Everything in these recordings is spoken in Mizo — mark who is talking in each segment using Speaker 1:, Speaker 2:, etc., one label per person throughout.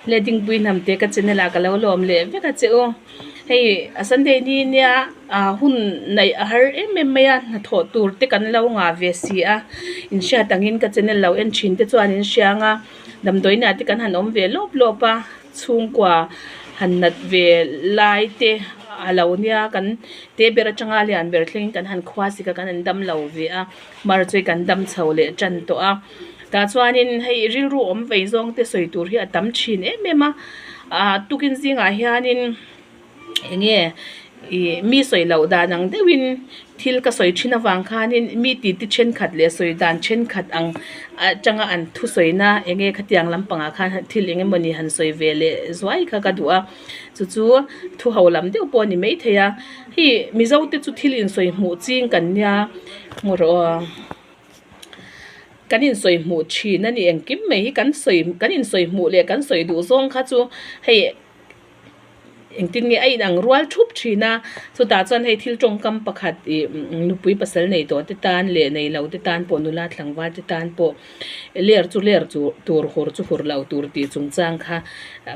Speaker 1: Le Dingpui Hnamte ka channel ah ka lo lawm leh vek a che u. Hei a Sunday ni nia ah hun neih a har em em mai a hnathawh tur te kan lo ngah ve si a inhriat angin ka channel lo en thin te chuan in hria ang a damdawiin ah te kan han awm ve lawp lawp a chhungkua han nat ve lai te a lo nia kan te ber atanga lian ber thlengin kan han khua sik a kan han dam lo ve a mar chu kan dam chho leh tan tawh a tah chuanin hei rilru awm vei zawng te sawi tur hi a tam thin em em a ah tukin zingah hianin eng nge ih mi sawi loh dan ang deuhin thil ka sawi thin avang khanin mi titi thenkhat leh sawi dan thenkhat ang atanga an thusawina eng nge khatiang lampangah khan thil eng emawni han sawi ve leh zuai kha ka duh a chu chu thu ho lam deuh pawh a ni maithei a hei mizo te chu thil insawi hmuh ching kan nia hmu rawh aw kan insawi hmuh thin a ni engkim mai hi kan sawi kan insawi hmuh leh kan sawi duh zawng kha chu hei. Engtin nge a inang rual thup thin a, chutah chuan hei thil tawngkam pakhat ih nupui pasal nei tawh te tan leh nei lo te tan pawh nula tlangval te tan pawh ler chu ler chu tur hur chu hur lo tur tih chungchang kha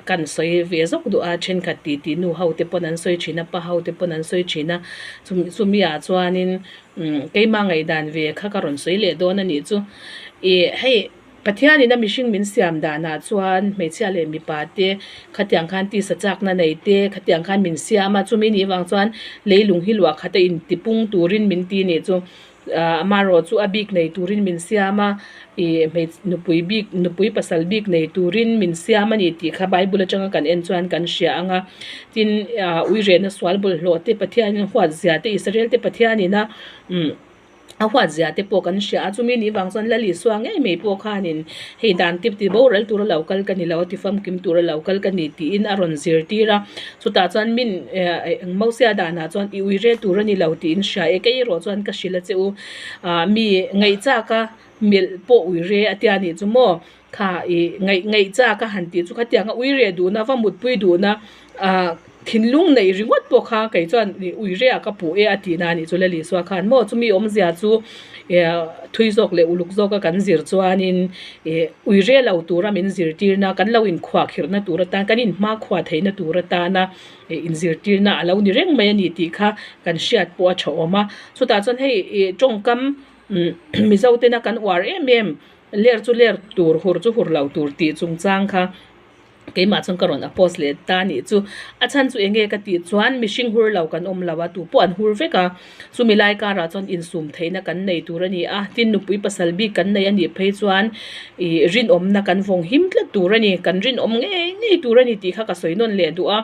Speaker 1: kan sawi ve zawk duh a, thenkhat tih tih nu ho te pawn an sawi thin a pa ho te pawn an sawi thin a chumi chumi ah chuanin keimah ngaihdan ve kha ka rawn sawi leh dawn a nih chu ih hei. Pathianin a mihring min siam danah chuan hmeichhia leh mipa te khatiang khan tisa chakna nei te khatiang khan min siam a, chumi nih vang chuan leilung hi luah khat a intipung turin min ti nih chu ah amaherawh chu a bik nei turin min siam a ih hmeichhe nupui bik nupui pasal bik nei turin min siam a ni tih kha bible atanga kan en chuan kan hria ang a, tin ah uirehna sual bawlhhlawh te Pathianin huat zia te Israel te Pathianin a umm. A huat zia te pawh kan hria a, chumi nih vang chuan Lal Isua ngei mai pawh khanin hei dan tip ti boral tura lo kal ka ni lo a, ti famkim tura lo kal ka ni tiin a rawn zirtir a. Chutah chuan min eh Mosia danah chuan i ui rel tur a ni lo tiin hria e, kei erawh chuan ka hrilh a che u, ah mi ngaihchaka melh pawh ui re a tia nih chu maw, kha i ngaih ngaihchaka han tih chu khatianga ui reh duhna va mutpui duhna ah thinlung neih ringawt pawh kha kei chuan ih ui rehah ka puh e a tihna a nih chu Lal Isua khan maw chumi awmzia chu eh thui zawk leh uluk zawka kan zir chuanin ih ui reh lo tura min zirtirna kan lo inkhuahkhirhna tur atan kan inhmakhua theihna tur atana ih inzirtirna a lo ni reng mai a ni tih kha kan hriat pawh a tha awm a chutah chuan hei ih tawngkam Mizo tena kan uar em em. Ler chu ler tur, hur chu hur lo tur tih chungchang kha keimah chuan ka rawn a post leh ta anih chu. A chhan chu eng nge ka tih chuan mihring hur lo kan awm lo a, tu pawh an hur vek a, chumi lai karah chuan insum theihna kan nei tur a ni a, tin nupui pasal bik kan nei anih phei chuan ih rinawmna kan vawng him tlat tur a ni, kan rinawm ngei ngei tur a ni tih kha ka sawi nawn leh duh a.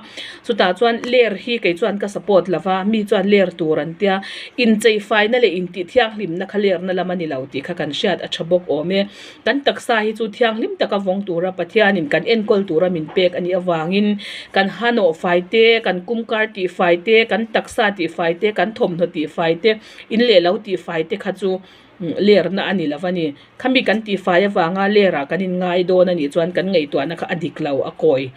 Speaker 1: Chutah chuan ler hi kei chuan ka support lo va, mi chuan ler tur an tia, inchei faina leh intih thianghlimna kha lerna lam a ni lo tih kha kan hriat a tha bawk awm e. Kan taksa hi chu thianghlim taka vawng tura Pathianin kan enkawl tura min pek a nih avangin kan hanawh fai te, kan kumkar tih fai te, kan taksa tih fai te, kan thawmhnaw tih fai te, in leh lo tih fai te kha chu lerna a ni lo va ni. Khami kan tih fai avanga lerah kan inngai dawn a nih chuan kan ngaihtuahna kha a dik lo a kawi.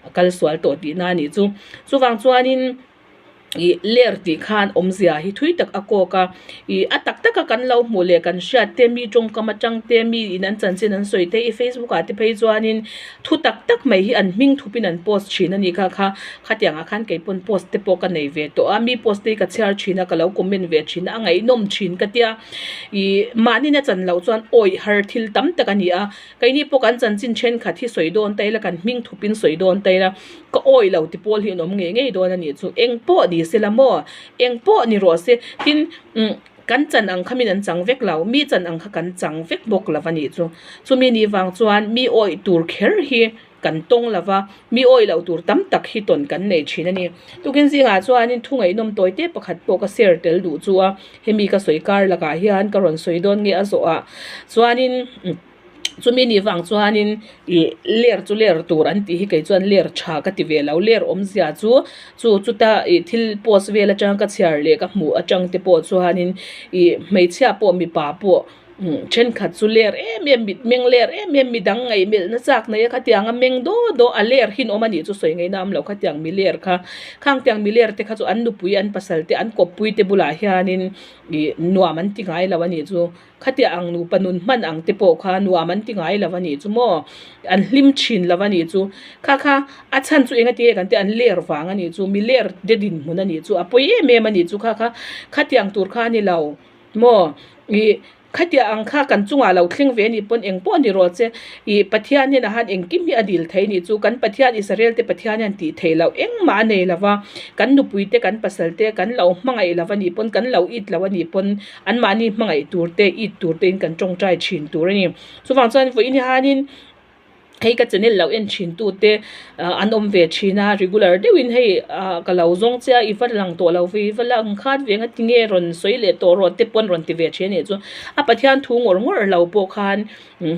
Speaker 1: A kal sual tawh tihna a nih chu. Chuvang chuanin ih ler tih khan awmzia hi thui tak a kawk a, ih a tak taka kan lo hmuh leh kan hriat te mi tawngkam atang te mi in an chanchin an sawi te i facebook ah te phei chuanin thu tak tak mai hi an hming thupin an post thin a nih kha kha khatiangah khan kei pawn post te pawh ka nei ve tawh a, mi post te hi ka chhiar thin a ka lo comment ve thin a a ngaihnawm thin ka tia ih mahni na chan loh chuan awih har thil tam tak a ni a. Keini pawh kan chanchin thenkhat hi sawi dawn ta ila, kan hming thupin sawi dawn ta ila, ka awi lo ti pawl hi an awm ngei ngei dawn a nih chu. Eng pawh ni se la maw? Eng pawh ni rawh se. Tin, umm kan chan ang kha min an chang vek lo, mi chan ang kha kan chang vek bawk lo a nih chu. Chumi nih vang chuan mi awih tur kher hi kan tawng lo va, mi awih loh tur tam tak hi tawn kan nei thin a ni. Tukin zingah chuanin thu ngaihnawm tawi te pakhat pawh ka share tel duh chu a, hemi ka sawi kar lakah hian ka rawn sawi dawn nge a zawhah chuanin chumi nih vang chuanin ih ler chu ler tur an tih hi kei chuan ler tha ka ti ve lo, ler awmzia chu chu chuta ih thil post vel atang ka chhiar leh ka hmuh atang te pawh chuanin ih hmeichhia pawh mipa pawh. Thenkhat chu ler em em mit meng ler em em midang ngaih melh na chak nei a khatiang a meng daw daw a ler hin awm a nih chu sawi ngaihna awm lo khatiang mi ler kha khang tiang mi ler te kha chu an nupui an pasal te an kawppui te bulah hianin ih nuam an ti ngai lo a nih chu khatiang ang nupa nun hman ang te pawh kha nuam an ti ngai lo a nih chu maw an hlim thin lo a nih chu kha kha a chhan chu eng a ti nge kan tih an ler vang a nih chu mi ler te dinhmun a nih chu a pawi em em a nih chu kha kha khatiang tur kha a ni lo. Maw? Ih, khatiah ang kha kan chungah lo thleng ve anih pawn eng pawh a ni rawh che. Ih, Pathian hnenah han engkim hi a dil thei anih chu. Kan Pathian, Israel te Pathian hian tih theih loh engmah a nei lo va. Kan nupui te, kan pasal te kan lo hmangaih lo anih pawn, kan lo it lo anih pawn anmahni hmangaih tur te, it tur tein kan tawngtai thin tur a ni. Chuvang chuan vawiin hianin. Hei ka channel lo en thin tu te an awm ve thin a regular deuhin hei ah ka lo zawng che a i va lang tawh lo ve i va lang khat ve nga tinge rawn sawi leh tawh rawh te pawn rawn ti ve thin a nih chu a Pathian thu ngawr ngawr lo pawh khan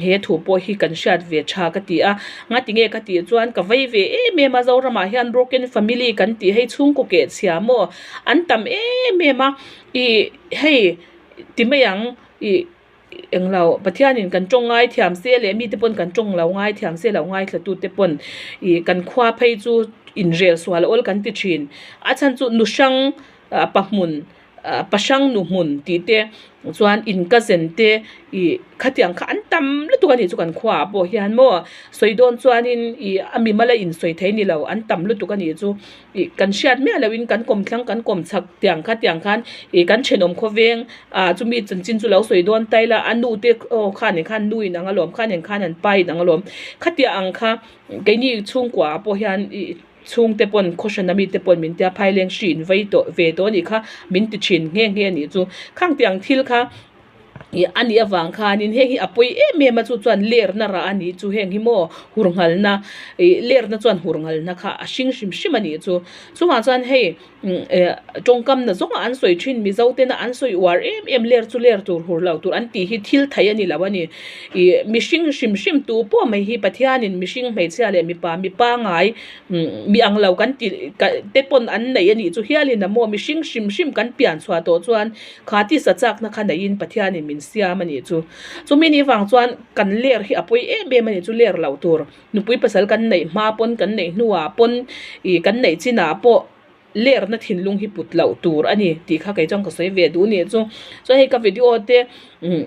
Speaker 1: he thu pawh hi kan hriat ve tha ka ti a nga tinge ka tih chuan ka vei ve em em a Zoramah hian broken family kan tih hei chhungkaw keh chhia maw an tam em em a ih hei ti mai ang ih. Englo, Pathianin kan tawng ngai thiam se leh mite pawn kan tawng lo ngai thiam se lo ngaithla tute pawn ih kan khua phei chu inrel sual awl kan ti thin. A chhan chu nu hrang pa hmun pa hrang nu hmun tih te chuan in cousin te ih khatiang kha an tam lutuk a nih chu kan khuaah pawh hian maw sawi dawn chuanin ih a mimal a insawi thei ni lo an tam lutuk a nih chu. Ih kan hriat miah loin kan kawm thlang kan kawm chak tiang kha tiang khan ih kan thenawm khawveng ah chumi chanchin chu lo sawi dawn ta ila a nu te aw khan khan nu in ang alawm khan in khan an pa in ang alawm khatiang ang kha keini chhungkua ah pawh hian ih chhungte pawn khawhran ami te pawn min tia phaileng hri in vei tawh ve tawh anih kha min ti thin nghe nghe anih chu khang tiang thil kha. Ih a nih avang khanin heng hi a pawi em em a chu chuan lerna rah a nih chu heng hi maw hur nghalna ih lerna chuan hur nghalna kha a hring hrim hrim a nih chu chungah chuan hei eh tawngkam na zawng a an sawi thin mizo tena an sawi uar em em ler chu ler tur hur lo tur an tih hi thil theih a ni lo a ni ih mihring hrim hrim tu pawh mai hi Pathianin mihring hmeichhia leh mipa mi pangai mi ang lo kan tih te pawn an neih a nih chu hialin a maw mihring hrim hrim kan pian chhuah tawh chuan Kha tisa chakna kha neihin Pathianin min siam a nih chu. Chumi ni vang chuan kan ler hi a pawi em em a nih chu ler loh tur. Nupui pasal kan neih hma pawn kan neih hnuah pawn ih kan neih chinah pawh lerna thinlung hi put loh tur a ni tih kha kei chuan ka sawi ve duh a nih chu. Chuan hei ka video te umm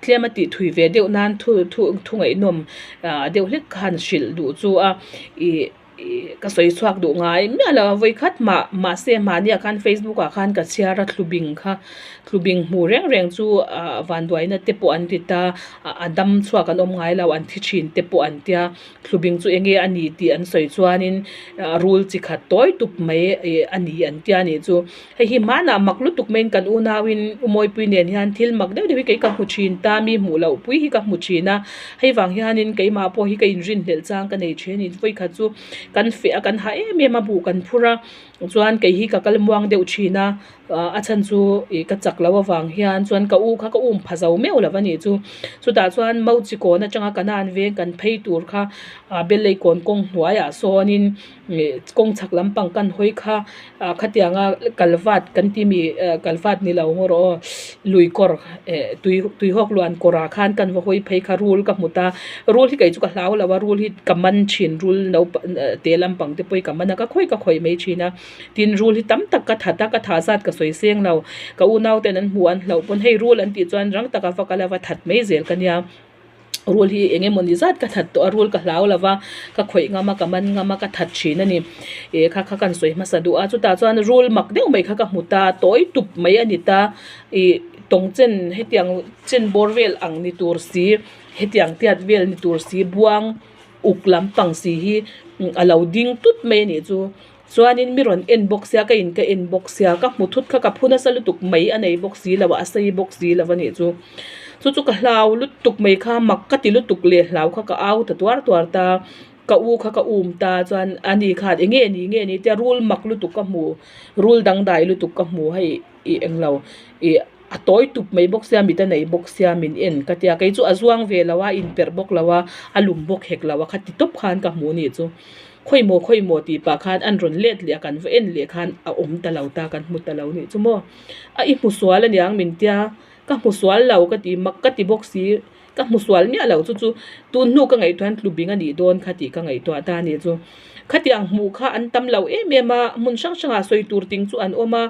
Speaker 1: tlem a tih thui ve deuh nan thu thu thu ngaihnawm ah deuh hlek khan hrilh duh chu a ih. Ih ka sawi chhuak duh ngai miah lo a vawi khat mah mahse mahniah khan facebook ah khan ka chhiar a thlubing kha thlubing hmuh reng reng chu ah vanduaina te pawh an ti ta a dam chhuak an awm ngai lo an thi thin te pawh an tia thlubing chu eng nge a ni tih an sawi chuanin rul chi khat tawi tup mai ih a ni an tia nih chu hei hi hmanah mak lutuk maiin kan unauin u mawipui nen hian thil mak deuh deuh hi kei ka hmu thin ta mi hmuh loh pui hi ka hmu thin a hei vang hianin keimah pawh hi ka inrin hlelh chang ka nei thin a ni vawikhat chu kan feh a kan hah em em a buh kan phur a chuan kei hi ka kal muang deuh thin a a chhan chu ih ka chak loh avang hian chuan ka u kha ka um pha zo meuh lo a nih chu chutah chuan mauchi kawn atanga ka nan veng kan phei tur kha ah bellei kawn kawng hnuaiah sawnin. Ih kawng chhak lampang kan hawi kha ah khatianga kalvat kan tih mi eh kalvat ni lo ngaw rawh aw lui kawr eh tui tui hawk luan kawrah khan kan va hawi phei kha rul ka hmu ta rul hi kei chu ka hlau lo a rul hi ka man thin rul naupang te lampang te pawh hi ka man a ka khawi ka khawih mai thin a tin rul hi tam tak ka that a ka thah zat ka sawi seng lo ka unau ten an hmuh an hlauh pawn hei rul an tih chuan rang taka va kal a va that mai zel ka nia. Rul hi eng emawni zat ka that tawh a rul ka hlau lo va ka khawih ngam a ka man ngam a ka that thin a ni ih kha kha ka sawi hmasa duh a chutah chuan rul mak deuh mai kha ka hmu ta tawi tup mai a ni ta ih tawng chen hetiang chen bawr vel ang ni tur si hetiang tiat vel ni tur si buang uk lampang si hi a lo ding tut mai a nih chu. Chuanin mi rawn en bawk sia ka in ka en bawk sia ka hmu thut kha ka phu nasa lutuk mai a nei bawk si lo a a sei bawk si lo a nih chu chu chu ka hlau lutuk mai kha mak ka ti lutuk leh hlau kha ka au ta tuar tuar ta ka u kha ka um ta chuan ani khan eng nge ni nge ni tia rul mak lutuk ka hmu rul dangdai lutuk ka hmu hei ih englo ih a tawi tup mai bawk sia mit a nei bawk sia min en ka tia kei chu a zuang ve lo a inperh bawk lo a a lum bawk hek lo a khati tawp khan ka hmu a nih chu. Khawi maw khawi maw tih pah khan an rawn let leh a kan va en leh khan a awm ta lo ta kan hmu ta lo nih chu maw a i hmu sual aniang min tia Ka hmu sual lo ka ti mak ka ti bawk si, ka hmu sual miah lo chu chu tun hnu ka ngaihtuah hian tlubing a nih dawn kha tih ka ngaihtuah ta a nih chu. Khatiang hmuh kha an tam lo em em a, hmun hrang hrangah sawi tur ting chu an awm a,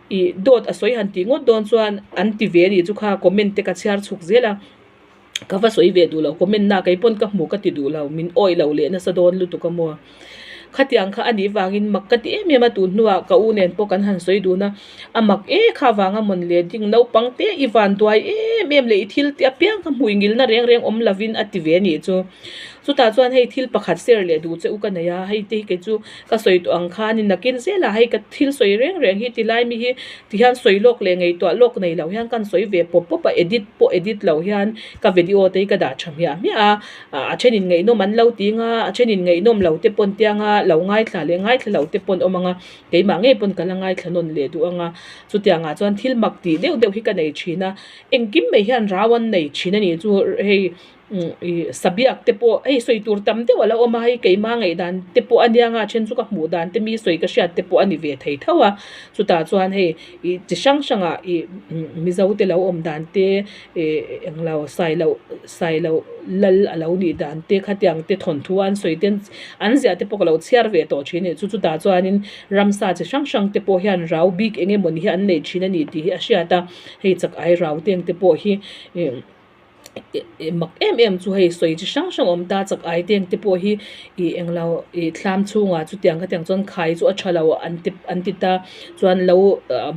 Speaker 1: ih dawt a sawi han tih ngawt dawn chuan an ti ve a nih chu kha comment te ka chhiar chhuk zel a. Ka va sawi ve duh lo comment na kei pawn ka hmu ka ti duh lo min awih lo leh nasa dawn lutuk a maw. Khatiang kha a nih vangin mak ka ti em em a tun hnuah ka u nen pawh kan han sawi dun a, a mak e kha vanga mawn le ding naupang te i van duai em em leh i thil te apiang kha hmui ngilna reng reng awm lovin a ti ve a nih chu. Chutah chuan hei thil pakhat ser leh duh che u ka nei a, hei te hi kei chu ka sawi tawh ang khanin nakin zelah hei ka thil sawi reng reng hi tilai mi hi tihian sawi lawk leh ngaihtuah lawk nei loh hian kan sawi ve pawp pawp a, edit pawh edit loh hian ka video te hi ka dah tha hmiah hmiah a, a thenin ngaihnawm an lo ti anga a thenin ngaihnawm lo te pawn tianga lo ngaithla leh ngaithla lo te pawn awm ang a, keimah ngei pawn ka la ngaithla nawn leh duh ang a, chutiangah chuan thil mak tih deuh deuh hi ka nei thin a, engkim mai hian rau an nei thin a nih chu hei. Ih sabiak te pawh hei sawi tur tam deuh a lo awm a hei keimah ngaihdan te pawh a nia nga then chu ka hmuh dan te mi sawi ka hriat te pawh a ni ve thei tho a chutah chuan hei ih chi hrang hrangah ih mizo te lo awm dan te ih englo sailo sailo lal a lo nih dan te khatiang te thawnthu an sawi te an ziah te pawh ka lo chhiar ve tawh thin a ni chu chutah chuanin ramsa chi hrang hrang te pawh hian rau bik eng emawni hi an nei thin a ni tih hi a hriat a hei chak ai rau te ang te pawh hi ih. Mak em em chu hei sawi chi hrang hrang a awm ta chak ai te ang te pawh hi ih englo ih thlam chhungah chutiang khatiang chuan khai chu a tha lo an ti an ti ta chuan lo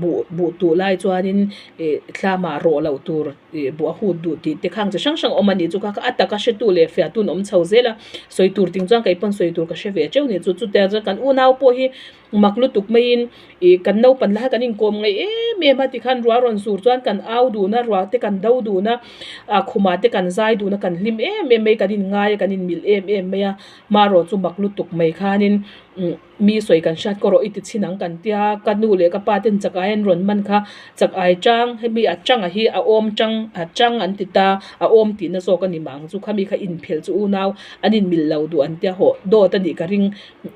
Speaker 1: buh buh tuh lai chuanin ih thlamah rawh loh tur ih buh a hut duh tih te khang chi hrang hrang a awm a nih chu kha a taka hretu leh fiah tu an awm chho zel a sawi tur ting chuan kei pawn sawi tur ka hre ve teuh a ni chu chutiang chuan kan unau pawh hi. Mak lutuk maiin ih kan naupan lai kan inkawm ngaih em em a tikhan ruah rawn sur chuan kan au dun a ruah te kan do dun a ah khumah te kan zai dun a kan hlim em em mai kan inngai a kan inmilh em em mai a marawh chu mak lutuk mai khanin umm mi sawi kan hriat ka rawh i ti chhin ang kan tia ka nu leh ka pa ten chak ai an rawn man kha chak ai chang hemi a changa hi a awm chang a chang an ti ta a awm tihna zawk a ni mah ang chu khami kha inphelh chu unau an inmilh lo duh an tia hawh dawt a nih ka ring.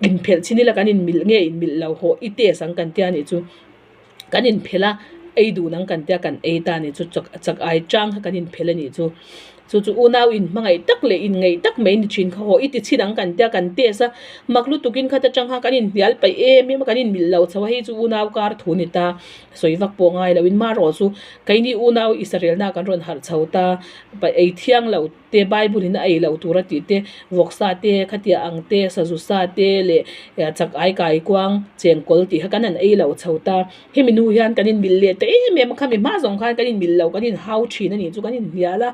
Speaker 1: Inphelh chin ila kan inmilh nge inmilh lo haw i test ang kan tia nih chu kan inphelh a ei dun ang kan tia kan ei ta nih chu chak chak ai chang kha kan inphelh a nih chu chu chu unau inhmangaih tak leh inngeih tak mai ni thin kha haw i ti chhin ang kan tia kan test a mak lutukin khata tang kha kan inhnial paih em em a kan inmilh lo chho a hei chu unau kar thu ni ta sawi vak pawh ngai loin marawh chu keini unau Israel-na kan rawn harh chho ta ei thiang lo. te Bible in a ei loh tur a tih te vawksa te khatia ang te sazu sa te leh chak ai kai kuang chengkawl tih kha kan han ei loh chho ta hemi nu hian kan inmilh leh ta em em a khami hma zawng khan kan inmilh lo kan inhau thin a nih chu kan inhnial a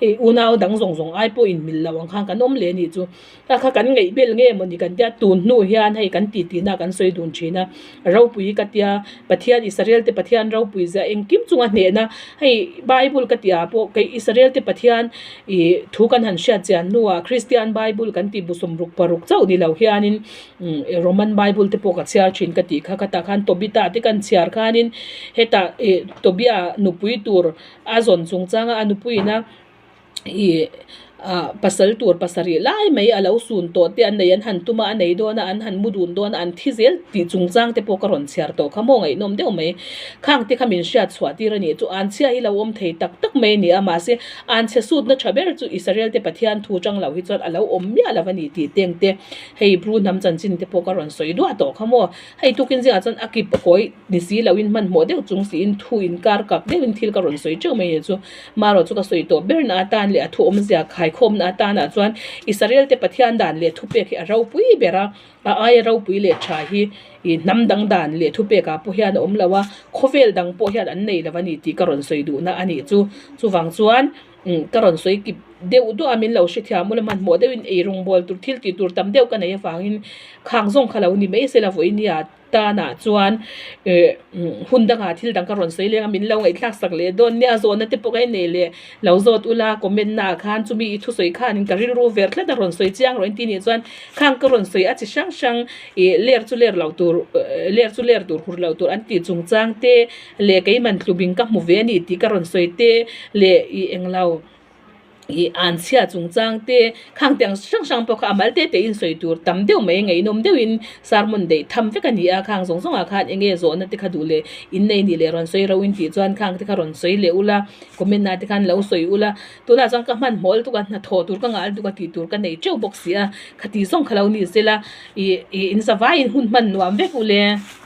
Speaker 1: hei unau dang zawng zawng ai pawh inmilh loh ang khan kan awm leh a nih chu kha kha kan ngaih bel nge mawni kan tia tun hnu hian hei kan tih tihna kan sawi dun thin a ropui ka tia Pathian Israel te Pathian ropui zia engkim chunga hnehna hei Bible ka tih ah pawh kei Israel te Pathian ih thu kan han hriat chian hnuah Christian Bible kan tih busawm ruk paruk chauh ni lo hianin Roman Bible te pawh ka chhiar thin ka tih kha khatah khan Tobita te kan chhiar khanin hetah ih Tobia nupui tur a zawn chungchanga a nupuiin a. Ih ah pasal tur pasarih lai mai a lo sun tawh te an nei an han tum a a nei dawn a an han mu dun dawn a an thi zel tih chungchang te pawh ka rawn chhiar tawh kha maw ngaihnawm deuh mai khang te kha min hriat chhuah tir a nih chu an chhia hi lo awm thei tak tak mai a ni a mahse an chhe sutna tha ber chu Israel te Pathian thu chang lo hi chuan a lo awm miah lo a ni tih teng te hei Bru hnam chanchin te pawh ka rawn sawi duah tawh kha maw hei tukin zingah chuan a kip kawi Ni si loin hmanhmawh deuh chung siin thu inkar kak deuhin thil ka rawn sawi teuh mai ni chu. Marawh chu ka sawi tawh berna atan leh a thu awmzia khaikhawmna atanah chuan Israel te Pathian dan leh thupek hi a ropui ber a, a aia ropui leh tha hi hnam dang dan leh thupekah pawh hian a awm lo a, khawvel dang pawh hian an nei lo a ni tih ka rawn sawi duhna a nih chu. Chuvang chuan ka rawn sawi kip deuh duah a min lo hrethiam ula hmanhmawh deuhin ei rawngbawl tur thil tih tur tam deuh ka neih avangin khang zawng kha lo ni mai se la vawinia. Tanah chuan eh hun dangah thil dang ka rawn sawi leng a min lo ngaihthlak sak leh dawn nia zawhna te pawh ka inei leh lo zawt ula comment naah khan chumi i thusawi khanin ka rilru ver tlat a rawn sawi chiang rawh inti nih chuan khang ka rawn sawi a chi hrang hrang ih ler chu ler loh tur ler chu ler tur hur loh tur an tih chungchang te leh keiman tlubing ka hmu ve a ni tih ka rawn sawi te leh ih englo. Ih an chhia chungchang te khang te ang hrang hrang pawh kha a mal te te in sawi tur tam deuh mai ngaihnawm deuhin sermon daih tham vek a ni a khang zawng zawng ah khan eng nge zawhna te kha duh leh in nei nih leh rawn sawi ro in tih chuan khang te kha rawn sawi leh ula comment ah te khan lo sawi ula tunah chuan ka hmanhmawh lutuk a hnathawh tur ka ngah lutuk a tih tur ka nei teuh bawk si a khati zawng kha lo ni sela ih ih in zavaiin hun hman nuam vek ule.